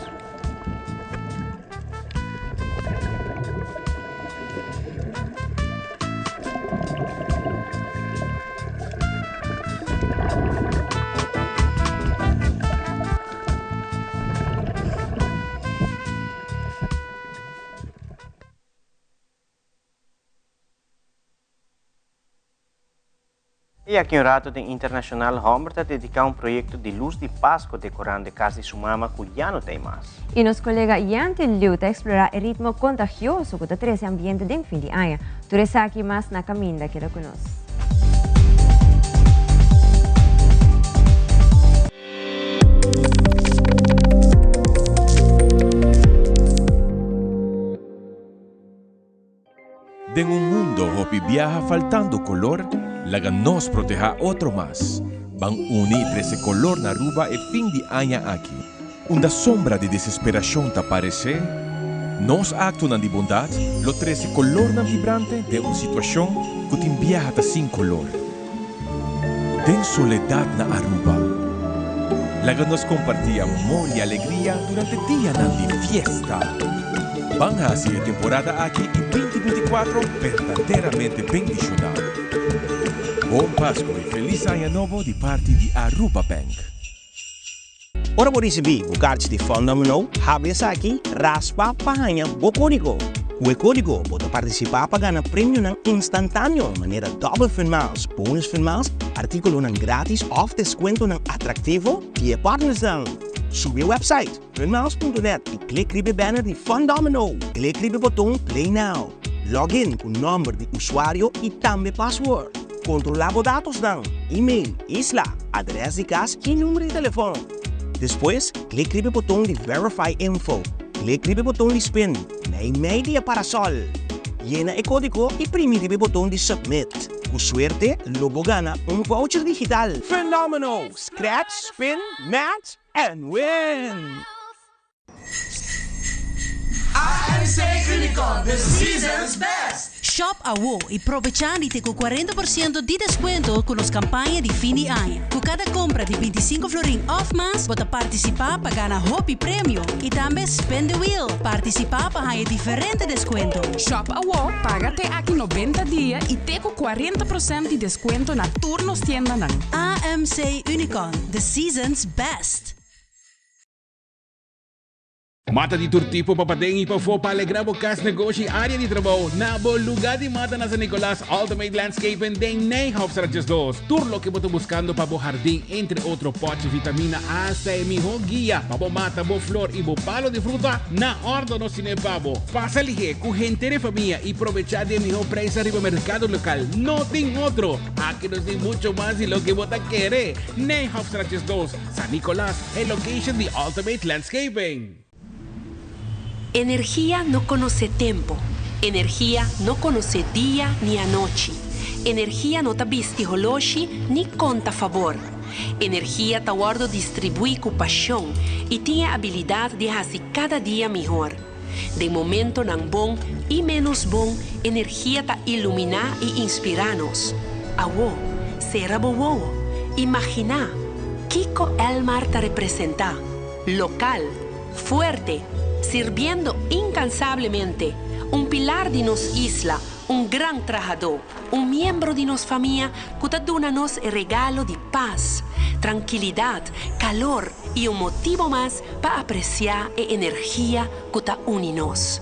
Y aki un rato den Internacional Homber ta dedica un proyecto di luz di Pasco decorando e cas di su mama cu ya no ta ey mas. Y nos colega Yanti Liu ta explora e ritmo contagioso cu ta trece ambiente den fin di aña. Tur esaki mas na caminda keda cu nos. Den un mundo hopi biaha faltando color, laga nos proteha otro mas. Ban uni y trece color na Aruba e fin di aña aki. Unda sombra di desesperacion ta parece, nos actonan di bondad lo trece colornan vibrante den un situacion cu tin biaha ta sin color. Den soledad na Aruba, laga nos comparti amor y alegria durante dianan di fiesta. Ban haci e temporada aki y 2024 berdaderamente bendiciona. Bon Pasco y Feliz Aña Nobo di parti di Aruba Bank. Ora bo risibí bo karchi di Fun Domino, habri esaki, raspa pa haña bo kódigo. Ku e kódigo bo ta partisipá pa gana premionan instantáneo manera dòbel Fun Miles, bonus Fun Miles, artíkulonan grátis òf deskuentonan atraktivo di e partnersnan. Subi e wèpsait funmiles.net i klik riba e banner di Fun Domino. Klik riba e boton Play Now. Log in ku nòmber di usuario i tambe password. Kontrolá bo datosnan, email, isla, adrès di kas i number di telefòn. Despues, klik riba e boton di Verify Info. Klik riba e boton di Spin, meimei di e parasòl. Yena e kódigo i primi riba e boton di Submit. Ku suerte, lo bo gana un voucher digital! Fenomeno! Scratch, spin, match and win! AMC Unicon, the season's best! Shop awo y probecha di te cu 40% di descuento cu nos campaña di fin di aña. Cu cada compra di 25 florin of mas, bo ta participa pa gana hopi premio. Y tambe spin the wheel, participa pa haya diferente descuento. Shop awo, paga te aki 90 dia y te cu 40% di descuento na tur nos tiendanan. AMC Unicon, the season's best! Mata di tur tipo pa paden y pafó pa alegra bo cas, negoshi y area di trabou. Na bo lugar di mata na San Nicolas, Ultimate Landscaping den Nijhofstraat 2. Tur loke bo ta buscando pa bo hardin, entre otro potchi, vitamina, hasta e miho guia pa bo mata, bo flor y bo palo di fruta, na ordo nos tine pa bo. Pasa lige cu henter e famia y probecha di e miho prijs ariba mercado local. No tin otro! Aki nos tin mucho mas di loke bo ta kere. Nijhofstraat 2. San Nicolas, e location di Ultimate Landscaping. Energia no conoce tempo. Energia no conoce dia ni anochi. Energia no ta bisti holoshi ni conta fabor. Energia ta wordo distribui cu pasion y tin e habilidad di haci cada dia mihor. Den momentonan bon y menos bon, energia ta ilumina y inspira nos. Awo, cera bo wowo. Imagina, kico Elmar ta representa. Local, fuerte, sirbiendo incansablemente, un pilar di nos isla, un gran trahador, un miembro di nos famia cu ta duna nos e regalo di paz, trankilidad, calor y un motibo mas pa aprecia e energia cu ta uni nos.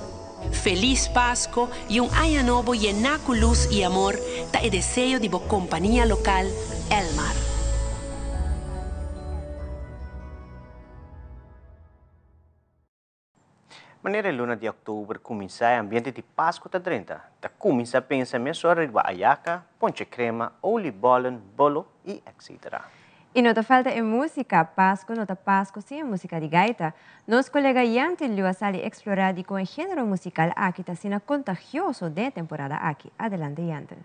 Feliz Pasco y un aña nobo yena cu luz y amor ta e deseo di bo compania local, Elmar. Manera e luna di òktober kuminsá e ambiente di Pasku ta drenta. Ta kuminsá pensa mesora riba ayaka, ponche krema, oliebollen, bolo i etcetera. I no ta falta e músika, Pasku no ta Pasku sin e músika di gaita. Nos kolega Yanti Liu a sali eksplorá dikon e género musikal aki ta asina kontagioso den e temporada aki. Adelante Yanti.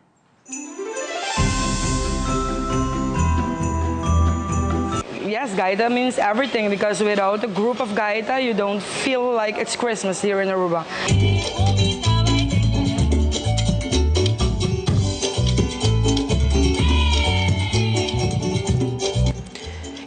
Yes, gaita means everything because without a group of gaita you don't feel like it's Christmas here in Aruba.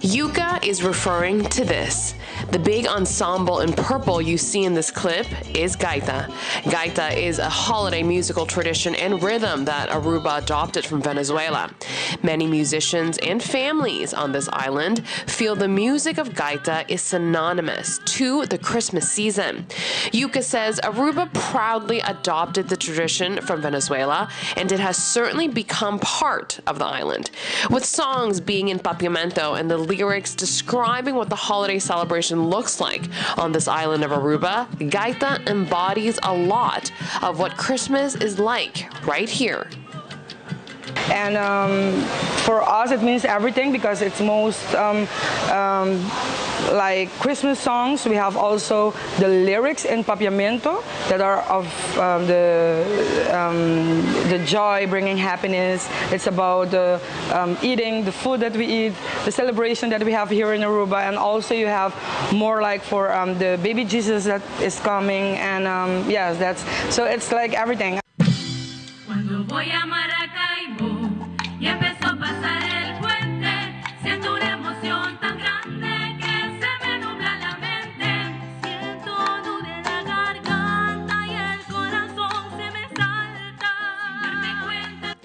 Yuka is referring to this. The big ensemble in purple you see in this clip is Gaita. Gaita is a holiday musical tradition and rhythm that Aruba adopted from Venezuela. Many musicians and families on this island feel the music of Gaita is synonymous to the Christmas season. Yuka says Aruba proudly adopted the tradition from Venezuela and it has certainly become part of the island. With songs being in Papiamento and the lyrics describing what the holiday celebration looks like on this island of Aruba, Gaita embodies a lot of what Christmas is like right here. And um, for us, it means everything because it's most um, um, like Christmas songs. We have also the lyrics in Papiamento that are of um, the um, the joy, bringing happiness. It's about the um, eating, the food that we eat, the celebration that we have here in Aruba, and also you have more like for um, the baby Jesus that is coming, and um, yes, that's so it's like everything. Cuando voy a Maracaibo y empezó a pasar el puente, siento una emoción tan grande que se me nubla la mente. Siento nudo en la garganta y el corazón se me salta. Sin darme cuenta.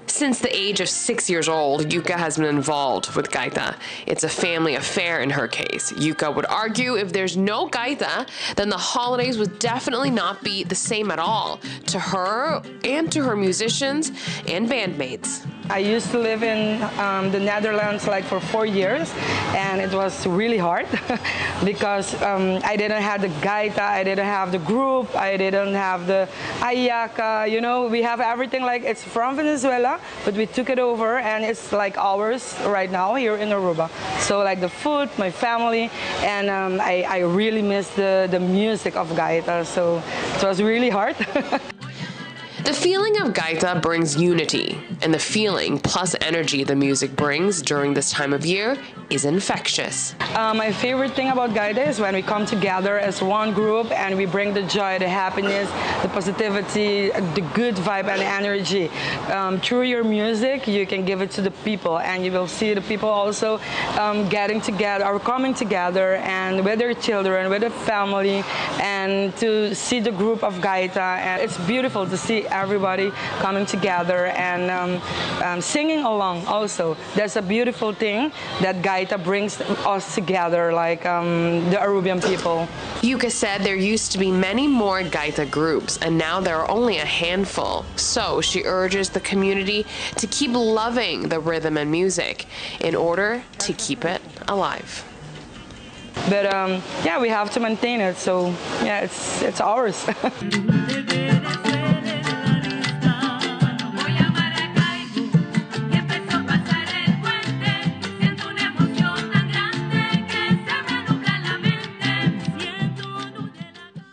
Since the age of six years old, Yuka has been involved with Gaita. It's a family affair in her case. Yuka would argue if there's no Gaita, then the holidays would definitely not be the same at all to her and to her musicians and bandmates. I used to live in um, the Netherlands like for four years, and it was really hard because um, I didn't have the gaita, I didn't have the group, I didn't have the ayaka. You know, we have everything like it's from Venezuela, but we took it over and it's like ours right now here in Aruba. So like the food, my family, and um, I, I really miss the, the music of gaita. So it was really hard. The feeling of Gaita brings unity, and the feeling plus energy the music brings during this time of year is infectious. Uh, my favorite thing about Gaita is when we come together as one group and we bring the joy, the happiness, the positivity, the good vibe and energy. Um, through your music, you can give it to the people and you will see the people also um, getting together or coming together and with their children, with their family, and to see the group of Gaita. And it's beautiful to see everybody coming together and um, um, singing along also. That's a beautiful thing that Gaita brings us together, like um, the Arubian people. Yuka said there used to be many more Gaita groups, and now there are only a handful. So she urges the community to keep loving the rhythm and music in order to keep it alive. But um, yeah, we have to maintain it. So yeah, it's it's ours. Voy a Maracaibo y empezó a pasar el puente, siento una emoción tan grande que se me nubla la mente. Siento nudo en la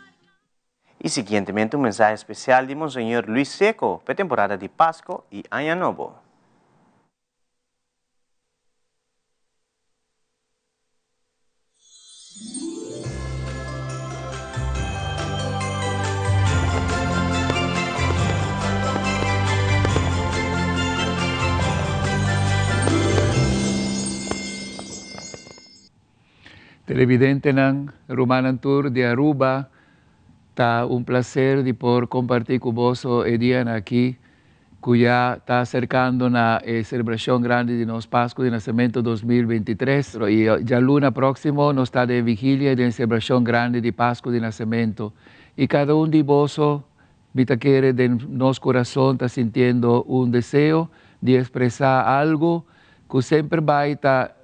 Y siguientemente un mensahe especial di Monseñor Luis Secco p'e temporada di Pasco y Aña Nobo. Televidentenan, rumannan tur di Aruba, ta un placer di por comparti cu boso e dianan aki cu ya ta acercando na e celebracion grandi di nos Pascu di Nacemento 2023. Y djaluna proximo nos ta den vigilia y den celebracion grandi di Pascu di Nacemento. Y cada un di boso, mi ta kere den nos curason ta sintiendo un deseo di expresa algo cu semper bay ta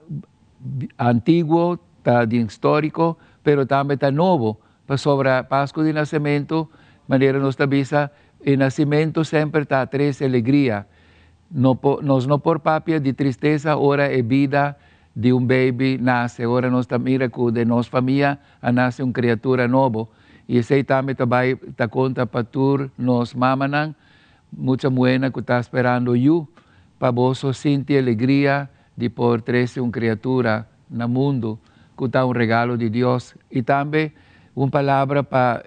antiguo, ta di historico, pero tambe ta nobo, pasobra Pascu di Nacemento, manera nos ta bisa, e nacimento semper ta trece alegria. No por, nos no por papia di tristesa ora e bida di un baby nace, ora nos ta mira cu den nos famia a nace un criatura nobo. Y esey tambe ta bay ta conta pa tur nos mamanan, mucha muhernan cu ta sperando yu, pa boso sinti alegria di por trece un criatura na mundo cu ta un regalo di Dios. Y tambe un palabra pa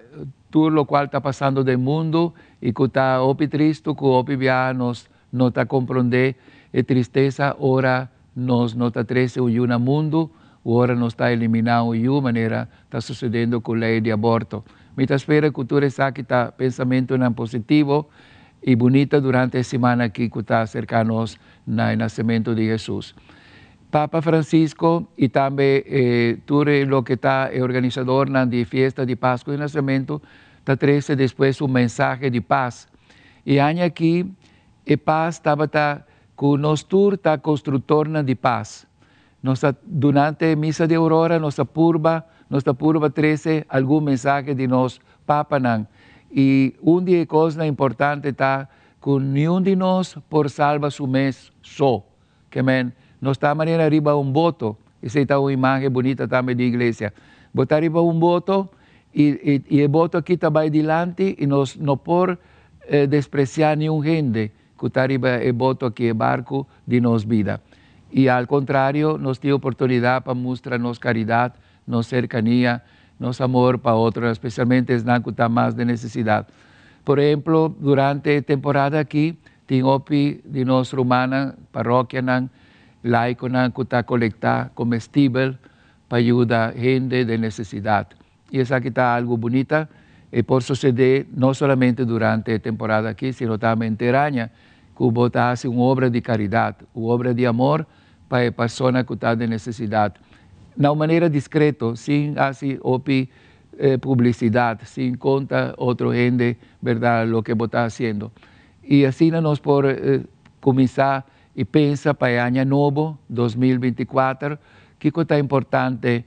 tur locual ta pasando den mundo y cu ta hopi tristo cu hopi biaha nos no ta compronde e tristesa ora nos no ta trece un yu na mundo u ora nos ta elimina un yu manera ta sucedendo cu ley di aborto. Mi ta spera cu tur esaki ta pensamentonan positivo y bunita durante e siman aki cu ta acerca nos na e nacemento di Jesus. Papa Francisco y tambe e tur e loke ta e organisadornan di e fiesta di Pascu di Nacemento ta trece despues un mensahe di paz. E aña aki e paz tabata cu nos tur ta constructornan di paz. Nos ta dunante e misa di aurora nos ta purba nos ta purba trece algun mensahe di nos papanan y un di e cosnan importante ta. ku niun di nos por salba su mes so. Ke men, nos ta manera riba un boto, esei ta un imágen bunita tambe di iglesia. Bo ta riba un boto i i e boto aki ta bai dilanti i nos no por despresiá niun hende ku ta riba e boto aki, e barku di nos bida. I al kontrario, nos tin oportunidat pa mustra nos karidat, nos serkania, nos amor pa otronan, spesialmente esnan ku ta mas den nesesidat. Por ehemplo, durante e temporada aki, tin hopi di nos rumannan, parokianan, laikonan ku ta kolektá komestibel pa yuda hende den nesesidat. I esaki ta algu bunita, e por sosede no solamente durante e temporada aki, sino tambe henter aña, ku bo ta hasi un obra di karidat, un obra di amor pa e persona ku ta den nesesidat. Na un manera diskreto, sin hasi hopi publisidat, sin konta otro hende bèrdat loke bo ta hasiendo. I asina nos por kuminsá i pensa pa e aña nobo, 2024, kiko ta importante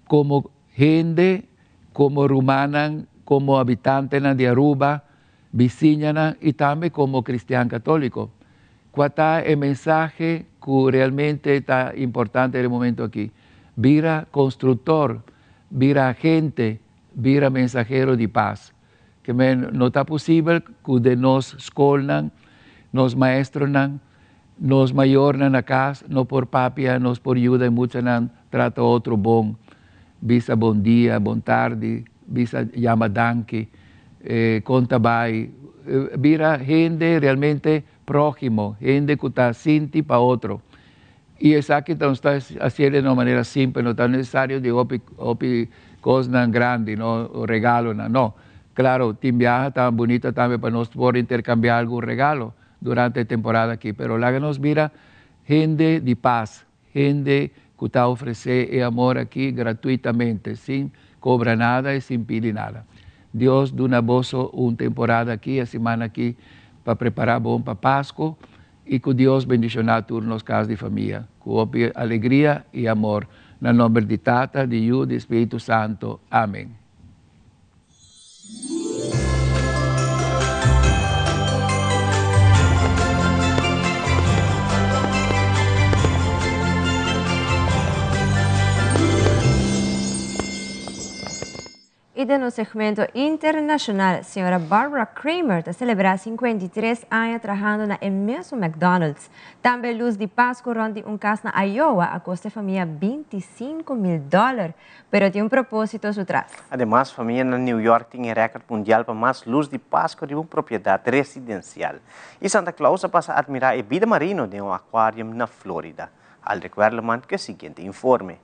Komo hende, komo rumannan, komo habitantenan di Aruba, bisiñanan i tambe komo kristian katóliko. Kua ta e mensahe ku realmente ta importante den e momento aki? Bira konstruktor, bira agente, bira mensahero di pas. Ke men no ta posibel ku den nos skolnan, nos maestronan, nos mayornan na kas no por papia, nos por yuda e muchanan trata otro bon, bisa bon dia, bon tardi, bisa yama danki, kon ta bai, bira hende realmente próhimo, hende ku ta sinti pa otro. I esaki ta nos ta hasiel den un manera simpel, no ta nesesario di hopi hopi kosnan grandi no, regalonan, no. Klaro, tin biaha ta bunita tambe pa nos por interkambiá algun regalo durante e temporada aki, pero laga nos bira hende di pas, hende ku ta ofresé e amor aki gratuitamente, sin kobra nada i sin pidi nada. Dios duna boso un temporada aki, e siman aki, pa prepará bon pa Pasku. I ku Dios bendishoná tur nos kas di famia ku hopi alegria i amor. Na nomber di Tata, di Yu, di Spiritu Santo. Amen. I den nos segmento internashonal, señora Barbara Kramer ta selebrá 53 aña trahando na e mesun McDonald's. Tambe lus di Pasku rònt di un kas na Iowa a kosta e famia 25 mil dòler, pero tin un propósito su tras. Ademas, famia na New York tin e rèkòrt mundial pa mas lus di Pasku riba un propiedat residensial. I Santa Claus a pasa atmirá e bida marino den un akuarium na Florida. Aldrich Werleman ku e siguiente informe.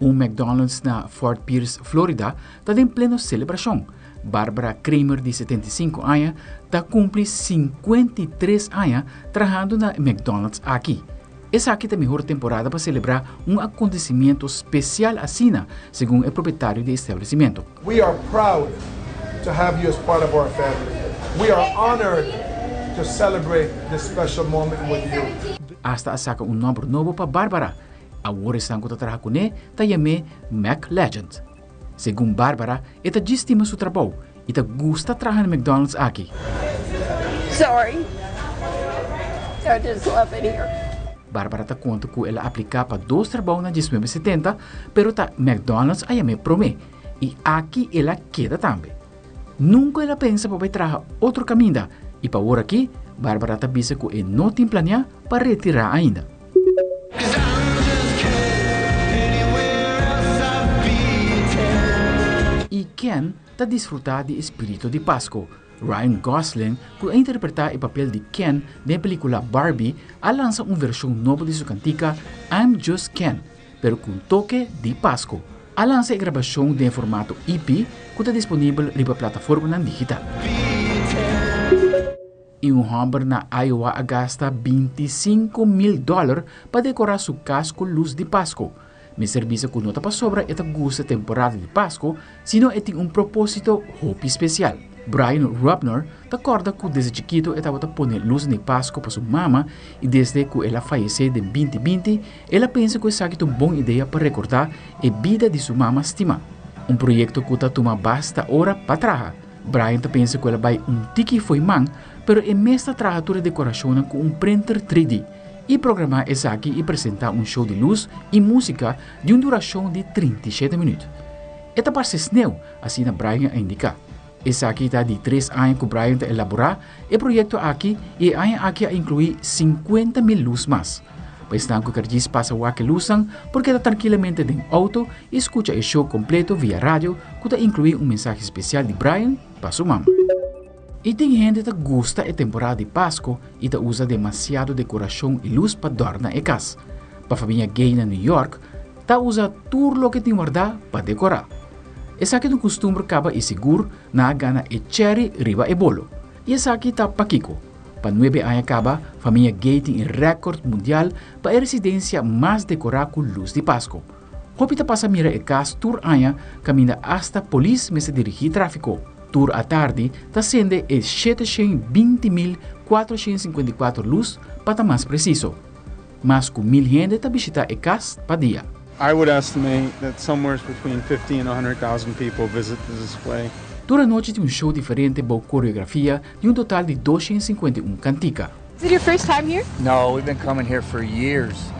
Un McDonald's na Fort Pierce, Florida, ta den pleno selebrashon. Barbara Kramer di 75 aña ta kumpli 53 aña trahando na McDonald's aki. Esaki ta mihor temporada pa selebrá un akontesimiento spesial asina, segun e propietario di e establesimentu. We are proud to have you as part of our family. We are honored to celebrate this special moment with you. Asta a saka un nòmber nobo pa Barbara. Awor esnan ku ta traha kuné ta yam'é Mac Legend. Segun Barbara, e ta djis stima su trabou i ta gusta traha na McDonald's aki. Sorry. I just love it here. Barbara ta konta ku el a apliká pa dos trabou na diesnuebe setenta, pero ta McDonald's a yam'é promé i aki el a keda tambe. Nunka el a pensa pa bai traha otro kaminda i pa awor aki Barbara ta bisa ku e no tin planeá pa retirá ainda. I Ken ta disfrutá di e spiritu di Pasku. Ryan Gosling, ku a interpretá e papel di Ken den e pelíkula Barbie, a lansa un vershon nobo di su kantika I'm Just Ken, pero ku un toke di Pasku. A lansa e grabashon den e formato EP ku ta disponibel riba plataformanan digital. I un hòmber na Iowa a gasta 25.000 dòler pa dekorá su kas ku lus di Pasku. Mester bisa ku no ta pasobra e ta gusta temporada di Pasku, sino e tin un propósito hopi spesial. Brian Rubner ta kòrda ku desde chikitu e tabata pone lus di Pasko pa su mama i desde ku el a fayesé den binti binti el a pensa ku esaki ta un bon idea pa rekordá e bida di su mama stimá. Un proyekto ku ta tuma basta ora pa traha. Brian ta pensa ku el a bai un tiki fo'i man, pero e mes ta traha tur e dekorashonnan ku un printer 3D i programá esaki i presentá un show di lus i músika di un durashon di 37 minüt. E ta parse sneu, asina Brian a indiká. Esaki ta di tres aña ku Brian ta elaborá e proyekto aki i e aña aki a inkluí 50,000 lus mas. Pa esnan ku ker djis pasa wak e lusnan por keda trankilamente den outo i skucha e show kompleto via radio ku ta inkluí un mensahe spesial di Brian pa su mama. I tin hende ta gusta e temporada di Pasko i ta usa demasiado dekorashon i lus pa dòrna e kas. Pa famia Gay na New York, ta usa tur loke tin wardá pa dekorá. Esaki ta un kustumber kaba i sigur nan a gana e chèri riba e bolo. I esaki ta pakiko? Pa nuebe aña kaba, famia Gay tin e rèkòrt mundial pa e residensia mas dekorá ku lus di Pasko. Hopi ta pasa mira e kas tur aña kaminda asta polis mester dirigí tráfiko. Tur atardi ta sende e 720,454 lus pa ta mas presiso. Mas ku mil hende ta bishitá e kas pa dia. I would estimate that somewhere between 50 and 100,000 people visit the display. Tur anochi tin un show diferente bou koreografia di un total di 251 kantika. Is it your first time here? No, we've been coming here for years.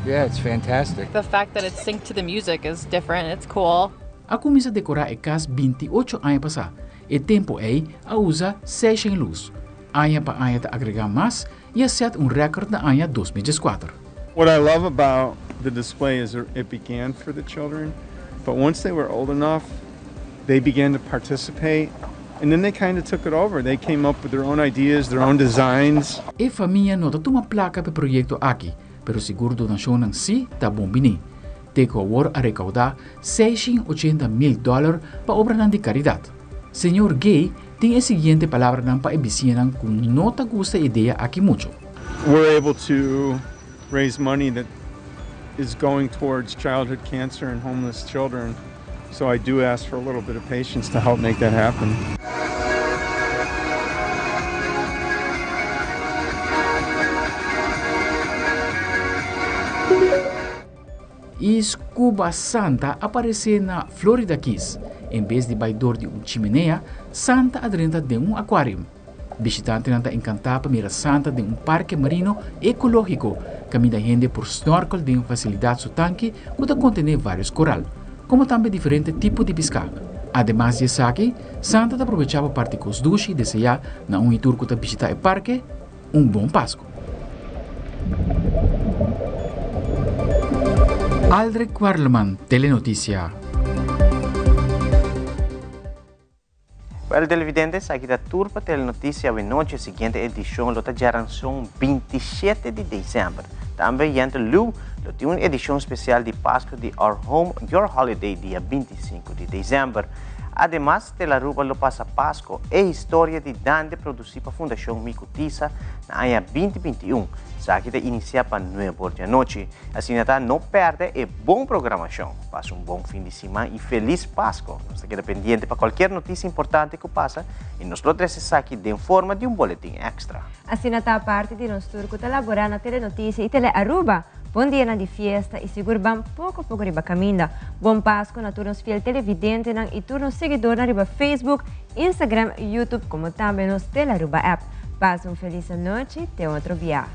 Yeah, it's fantastic. The fact that it's synced to the music is different. It's cool. A kuminsá dekorá e kas 28 aña pasá. E tempu ei a usa 600 lus. Aña pa aña ta agregá mas i a sèt un rèkòrt na aña 2014. What I love about the display is it began for the children, but once they were old enough, they began to participate and then they kind of took it over. They came up with their own ideas, their own designs. E famia no ta tuma plaka pa e proyekto aki, pero sigur donashonnan sí ta bon biní. Te ku awor a rekaudá 680,000 dòler pa obranan di karidat. Señor Gay tin e siguiente palabranan pa e bisiñanan ku no ta gusta e idea aki muchu. We're able to raise money that is going towards childhood cancer and homeless children, so I do ask for a little bit of patience to help make that happen. E Scuba Santa a aparesé na Florida Keys. En bes di bai dor di un chimenea, Santa a drenta den un akuarium. Bishitantenan ta enkantá pa mira Santa den un parke marino ekológiko, kaminda hende por snorkel den fasilidat su tanki ku ta kontené vários koral, komo tambe diferente tipo di piská. Ademas di esaki, Santa ta probechá pa parti kos dushi i deseá na un i tur ku ta bishitá e parke un bon Pasku. Aldrich Kwarleman, Telenoticia. Well televidentes, aki ta tur pa Telenoticia awe nochi. Siguiente edicion lo ta djaranson 27 di december. Tambe Yente Lu lo tin un edicion special di Pasco di Our Home, Your Holiday dia 25 di december. Ademas, Telaruba lo pasa Pasco, e historia di Dande produci pa Fundacion Mico Tisa na aña 2021. Esaki ta inicia pa nuebe or di anochi. Asina ta, no perde e bon programacion. Pasa un bon fin di siman y feliz Pasco. Nos ta keda pendiente pa cualkier noticia importante cu pasa y nos lo trece esaki den forma di un boletin extra. Asina ta parti di nos tur cu ta labora na Telenoticia y Telearuba. Bon dianan di fiesta y sigur ban poco poco riba caminda. Bon Pasco na tur nos fiel televidentenan y tur nos seguidornan riba Facebook, Instagram, YouTube como tambe nos Telearuba app. Pasa un feliz anochi, te otro bia.